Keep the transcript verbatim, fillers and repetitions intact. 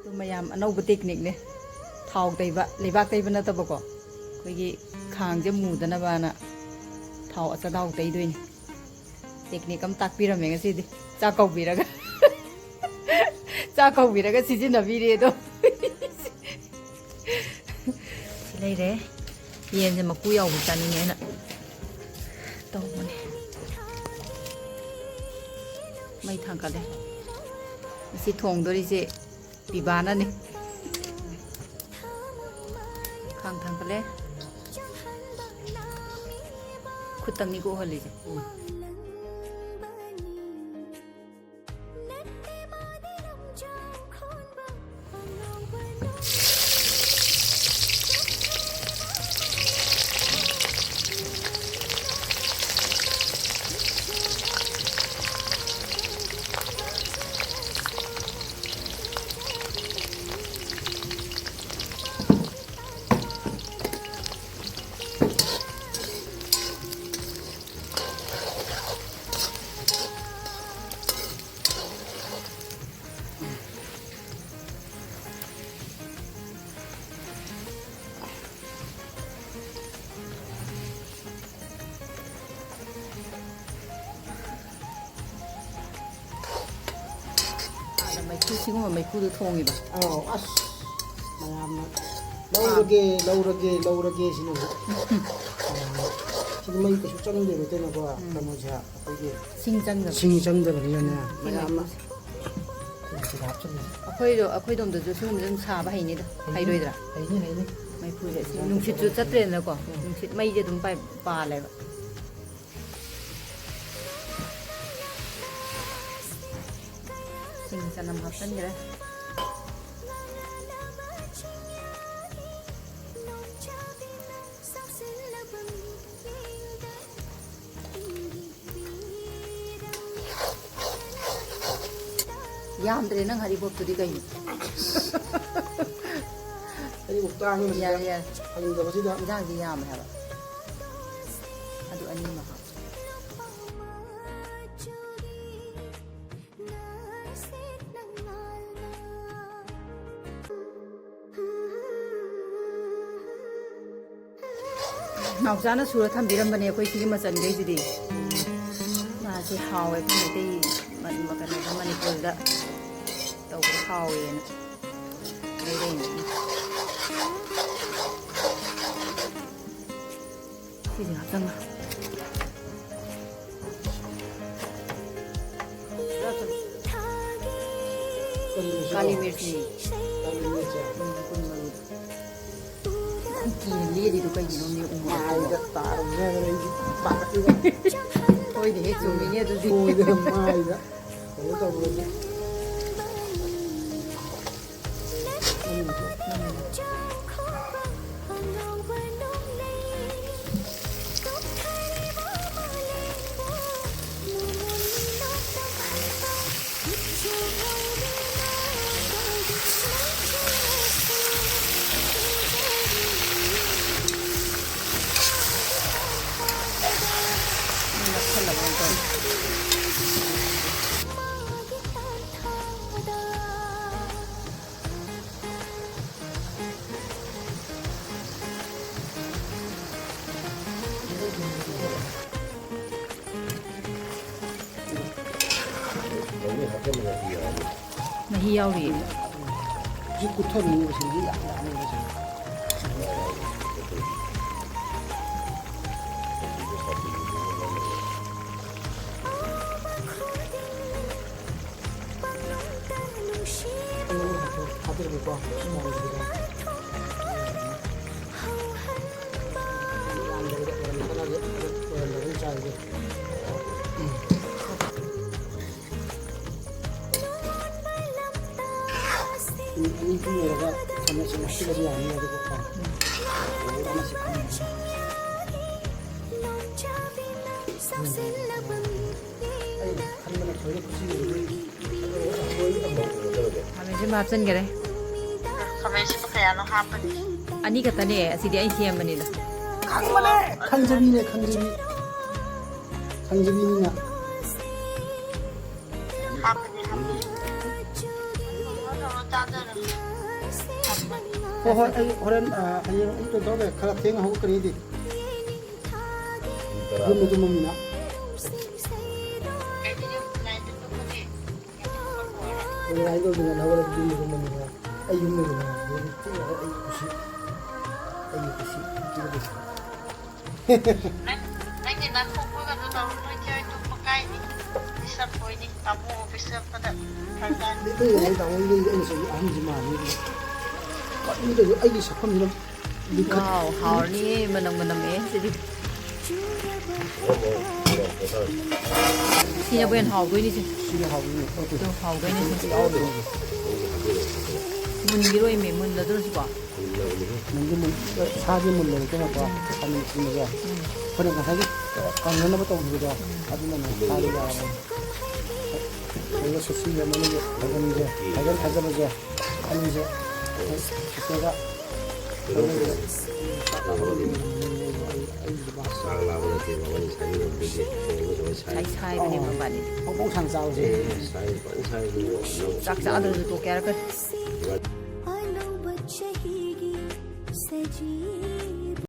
ꯑꯗꯨ ꯃꯌꯥꯝ ꯑꯅꯧꯕ technique ꯅꯦ꯫ ꯊꯥꯎ ꯇꯩꯕ, ꯂꯩꯕꯥꯛ ꯇꯩꯕ ꯅꯠꯇꯕꯀꯣ, ꯑꯩꯈꯣꯏꯒꯤ ꯈꯥꯡꯁꯦ ꯃꯨꯗꯅꯕꯅ ꯊꯥꯎ ꯑꯆꯥꯊꯥꯎ ꯇꯩꯗꯣꯏꯅꯤ꯫ Technique ꯑꯃ ꯇꯥꯛꯄꯤꯔꯝꯃꯦ ꯉꯁꯤꯗꯤ꯫ ꯆꯥꯛ ꯀꯧꯕꯤꯔꯒ꯫ ꯆꯥꯛ ꯀꯧꯕꯤꯔꯒ ꯁꯤꯖꯤꯟꯅꯕꯤꯔꯦ ꯑꯗꯣ꯫ ꯁꯤ ꯂꯩꯔꯦ꯫ ꯌꯦꯟꯁꯦ ꯃꯀꯨ ꯌꯥꯎꯕ ꯆꯥꯅꯤꯡꯉꯦꯅ ꯇꯧꯕꯅꯦ꯫ ꯃꯩ ꯊꯥꯡꯒꯠꯂꯦ꯫ ꯉꯁꯤ ꯊꯣꯡꯗꯣꯔꯤꯁꯦ ꯄꯤꯕꯥꯅꯅꯤ꯫ ꯈꯥꯡ ꯊꯥꯡꯒꯠꯂꯦ꯫ ꯈꯨꯠꯇꯪꯅꯤꯀꯣ ꯎꯍꯜꯂꯤꯁꯦ꯫ ꯑꯥꯗ ꯃꯩꯈꯨ, ꯁꯤꯒꯨꯝꯕ ꯃꯩꯈꯨꯗꯣ ꯊꯣꯡꯉꯤꯕ꯫ ꯑꯧ, ꯑꯁ, ꯃꯌꯥꯝꯅ ꯂꯧꯔꯒꯦ, ꯂꯧꯔꯒꯦ, ꯂꯧꯔꯒꯦ ꯁꯤꯅꯦꯕ꯫ ꯁꯤꯗꯤ ꯃꯩ ꯀꯩꯁꯨ ꯆꯪꯗꯦꯕ, ꯑꯇꯩꯅꯀꯣ꯫ ꯎꯝ꯫ ꯀꯩꯅꯣꯁꯦ, ꯑꯩꯈꯣꯏꯒꯤ ꯁꯤꯡ ꯆꯪꯗꯕ꯫ ꯁꯤꯡ ꯆꯪꯗꯕꯅꯤꯅꯅꯦ, ꯁꯤꯡ ꯃꯌꯥꯝꯅ ꯃꯩꯈꯨꯁꯦ꯫ ꯁꯤꯗ ꯍꯥꯞꯆꯤꯜꯂꯦ꯫ ꯑꯩꯈꯣꯏꯗꯣ, ꯑꯩꯈꯣꯏꯗꯣꯝꯗꯁꯨ ꯁꯤꯒꯨꯝꯕꯁꯦ ꯑꯗꯨꯝ ꯁꯥꯕ ꯍꯩꯅꯤꯗ꯫ ꯍꯩꯅꯤ, ꯍꯩꯔꯣꯏꯗ꯭ꯔꯥ? ꯍꯩꯅꯤ, ꯍꯩꯅꯤ꯫ ꯃꯩꯈꯨꯁꯦ ꯁꯤ ꯅꯨꯡꯁꯤꯠꯁꯨ ꯆꯠꯇ꯭ꯔꯦꯗꯅꯀꯣ꯫ ꯎꯝ꯫ ꯅꯨꯡꯁꯤꯠ, ꯃꯩꯁꯦ ꯑꯗꯨꯝ ꯄꯥꯏ-, ꯄꯥꯜꯂꯦꯕ꯫ ꯁꯤꯡ ꯆꯅꯝ ꯍꯥꯞꯆꯤꯟꯈ꯭ꯔꯦ꯫ ꯌꯥꯝꯗ꯭ꯔꯦ ꯅꯪ ꯍꯔꯤꯕꯣꯞꯇꯨꯗꯤ ꯀꯩꯅꯣ? ꯍꯔꯤꯕꯣꯞ ꯇꯥꯡꯉꯤꯕꯁꯤꯗ ꯌꯥꯔꯦ, ꯌꯥꯔꯦ꯫ ꯐꯪꯗꯕꯁꯤꯗ꯫ ꯏꯟꯖꯥꯡꯁꯤ ꯌꯥꯝꯃꯦ ꯍꯥꯏꯕ꯫ ꯑꯗꯨ ꯑꯅꯤꯃ ꯍꯥꯞꯄꯣ꯫ ꯅꯥꯎꯆꯥꯅ ꯁꯨꯔ ꯊꯝꯕꯤꯔꯝꯕꯅꯦ ꯑꯩꯈꯣꯏ ꯁꯤꯒꯤ ꯃꯆꯟꯈꯩꯁꯤꯗꯤ꯫ ꯃꯥꯁꯦ ꯍꯥꯎꯋꯦ, ꯑꯩꯈꯣꯏ ꯃꯩꯇꯩ ꯃ-, ꯀꯩꯅꯣꯗ, ꯃꯅꯤꯄꯨꯔꯗ ꯇꯧꯕꯗ ꯍꯥꯎꯋꯦꯅ ꯂꯩꯔꯛꯏꯅꯦ꯫ ꯁꯤꯁꯦ ꯍꯥꯞꯆꯜꯂꯣ꯫ ꯀꯥꯂꯤ ꯃꯤꯔꯆꯅꯤ꯫ ꯀꯥꯂꯤ ꯃꯤꯔꯆ꯫ ꯎꯝ, ꯀꯨꯟꯃꯔꯤ꯫ ꯌꯥꯝ ꯀꯤꯅ ꯂꯦꯜꯂꯤꯗꯣ ꯀꯩꯒꯤꯅꯣ ꯃꯤ ꯎꯃꯣꯔꯣꯛꯇꯣ? ꯃꯥꯏꯗ ꯇꯥꯔꯝꯅꯦ ꯍꯥꯏꯗꯅ ꯑꯩꯁꯨ ꯄꯥꯈꯠꯂꯤꯕ꯫ ꯍꯣꯏꯅꯦꯍꯦ, ꯆꯨꯝꯃꯤꯅꯦ ꯑꯗꯨꯗꯤ꯫ ꯁꯣꯏꯗꯅ ꯃꯥꯏꯗ ꯀꯩꯅꯣ ꯇꯧꯔꯗꯤ꯫ ꯃꯍꯤ ꯌꯥꯎꯔꯤꯌꯦ꯫ ꯁꯤ ꯀꯨꯊꯔꯨꯅꯦ, ꯁꯤ ꯃꯍꯤ ꯌꯥꯝ ꯌꯥꯝꯃꯦꯕ ꯁꯤ꯫ ꯊꯥꯗꯔꯒꯦꯀꯣ꯫ ꯌꯥꯝꯗꯕꯤꯗ ꯑꯣꯏꯔꯝꯃꯒꯅ ꯑꯗꯨꯝ ꯑꯣꯏꯔꯝꯗꯕ ꯑꯗꯨꯝ ꯆꯥꯔꯒꯦ꯫ ꯃꯤꯅꯤꯠ ꯑꯅꯤ ꯑꯍꯨꯝ ꯂꯩꯔꯒ ꯆꯥꯃꯁ ꯑꯃ ꯍꯥꯞꯆꯤꯜꯂꯁꯨ ꯌꯥꯔꯅꯤ꯫ ꯑꯗꯨꯒ ꯀꯣ, ꯂꯣꯏꯔꯒ ꯑꯃ ꯁꯤ ꯈꯪꯉꯦ꯫ ꯑꯩꯅ ꯈꯟꯕꯅ ꯊꯣꯏꯅ ꯈꯨꯠꯁꯤꯟꯅꯕꯗꯤ ꯈꯥꯃꯦꯟꯁꯤꯟꯕ ꯍꯥꯞꯆꯤꯟꯈꯔꯦ꯫ ꯈꯥꯃꯦꯟꯁꯤꯟꯕ ꯀꯌꯥꯅꯣ ꯍꯥꯞꯄꯅꯤ? ꯑꯅꯤ ꯈꯛꯇꯅꯦ, ꯑꯁꯤꯗꯤ ꯑꯩ ꯁꯦꯝꯕꯅꯤꯗ꯫ ꯈꯪꯕꯅꯦ! ꯈꯪꯖꯕꯤꯅꯦ, ꯈꯪꯖꯕꯤ꯫ ꯈꯪꯖꯕꯤꯅꯤꯅ꯫ ꯍꯥꯞꯄꯅꯤ, ꯍꯥꯞꯄꯅꯤ꯫ ꯍꯣꯏ, ꯍꯣꯏ, ꯑꯩ ꯍꯣꯔꯦꯟ, ꯑ, ꯍꯌꯦꯡ ꯑꯌꯨꯛꯇ ꯇꯧꯔꯒꯦ꯫ ꯈꯔ ꯊꯦꯡꯅ ꯍꯧꯒꯠꯀꯅꯤꯗꯤ꯫ ꯌꯨꯝꯗ ꯇꯨꯝꯃꯝꯃꯤꯅ꯫ ꯀꯃꯥꯏꯅ ꯇꯧꯗꯅ ꯍꯧꯒꯠꯂꯒ ꯌꯨꯝꯗ ꯇꯨꯝꯃꯝꯃꯤꯅ? ꯑꯩ ꯌꯨꯝꯗ ꯇꯨꯝꯃꯝꯃꯤꯅ꯫ ꯑꯗꯨꯗꯤ ꯊꯦꯡꯅ ꯑꯩ ꯀꯨꯁꯤ꯫ ꯑꯩꯒꯤ ꯀꯨꯁꯤ꯫ ꯅꯪ, ꯅꯪꯒꯤ ꯅꯥꯈꯣꯛꯄꯒꯗꯣ ꯇꯧꯔꯨꯅꯨ, ꯏꯆꯦ ꯍꯣꯏ ꯇꯨꯝꯕ ꯀꯥꯏꯅꯤ꯫ ꯗꯤꯁꯇꯔꯕ ꯑꯣꯏꯅꯤ꯫ ꯇꯥꯃꯣ ꯑꯣꯐꯤꯁ ꯆꯠꯄꯗ ꯐꯔꯛ ꯇꯥꯅꯤ꯫ ꯑꯗꯨ ꯑꯩ ꯇꯥꯃꯣꯒꯤ ꯑꯩꯅ ꯆꯍꯤ ꯑꯍꯟꯁꯤ ꯃꯥꯜꯂꯤ꯫ ꯀꯔꯤꯅꯣ ꯇꯧꯔꯤꯁꯦ? ꯑꯩꯒꯤ ꯁꯛꯐꯝꯁꯤꯅ ꯂꯤꯡꯈꯠ- ꯋꯥꯎ, ꯍꯥꯎꯔꯅꯤꯌꯦ, ꯃꯅꯝ ꯃꯅꯝꯃꯦ ꯁꯤꯗꯤ꯫ ꯁꯤꯅꯕꯨ ꯍꯦꯟꯅ ꯍꯥꯎꯗꯣꯏꯅꯤꯁꯦ꯫ ꯁꯤꯅ ꯍꯥꯎꯗꯣꯏꯅꯦ꯫ ꯑꯣꯀꯦ꯫ ꯑꯗꯨ ꯍꯥꯎꯗꯣꯏꯅꯤꯁꯦ꯫ ꯌꯥꯎꯗꯣꯏꯅꯦ꯫ ꯃꯨꯟꯈꯤꯔꯣꯏꯃꯤ, ꯃꯨꯜꯂꯗ꯭ꯔꯁꯨꯀꯣ꯫ ꯃꯨꯟꯗꯤ ꯃꯨꯟ-, ꯁꯥꯗꯤ ꯃꯨꯜꯂꯦꯕꯀꯣ, ꯈꯥꯃꯦꯟ ꯑꯁꯤꯟꯕꯁꯦ꯫ ꯑꯩꯈꯣꯏꯅ ꯉꯁꯥꯏꯒꯤ ꯀꯪꯅꯅꯕ ꯇꯧꯈꯤꯕꯗꯣ, ꯑꯗꯨꯅꯅꯦ ꯁꯥꯗꯤ ꯌꯥꯔꯕꯅꯤ꯫ ꯑꯗꯨꯒ ꯁꯣꯁꯤꯒ ꯃꯅꯨꯡꯒꯤ ꯐꯥꯏꯒꯟꯁꯦ, ꯐꯥꯏꯒꯟ ꯐꯖꯕꯁꯦ, ꯑꯅꯤꯁꯦ ꯁꯤꯗ ꯆꯥꯛ ꯂꯥꯕ ꯅꯠꯇꯦ, ꯃꯕꯥꯅꯤ ꯁꯥꯏꯅ ꯉꯝꯗꯣꯏꯁꯦ꯫ ꯊꯣꯡꯕ ꯁꯨꯃꯥꯏꯅ ꯁꯥꯏ꯫ ꯁꯥꯏ ꯁꯥꯏꯕꯅꯦ ꯃꯕꯥꯅꯤ꯫ ꯐꯣꯡ ꯐꯣꯡ ꯁꯥꯡ ꯆꯥꯕꯁꯦ꯫ ꯑꯦ, ꯁꯥꯏ ꯐꯖꯅ ꯁꯥꯏ꯫ ꯆꯥꯛ ꯆꯥꯗ꯭ꯔꯁꯨ ꯇꯣꯛꯀꯦ ꯍꯥꯏꯔꯛꯀꯅꯤ꯫ ꯑꯅꯧꯕ ꯆꯍꯤꯒꯤ ꯁꯖꯤ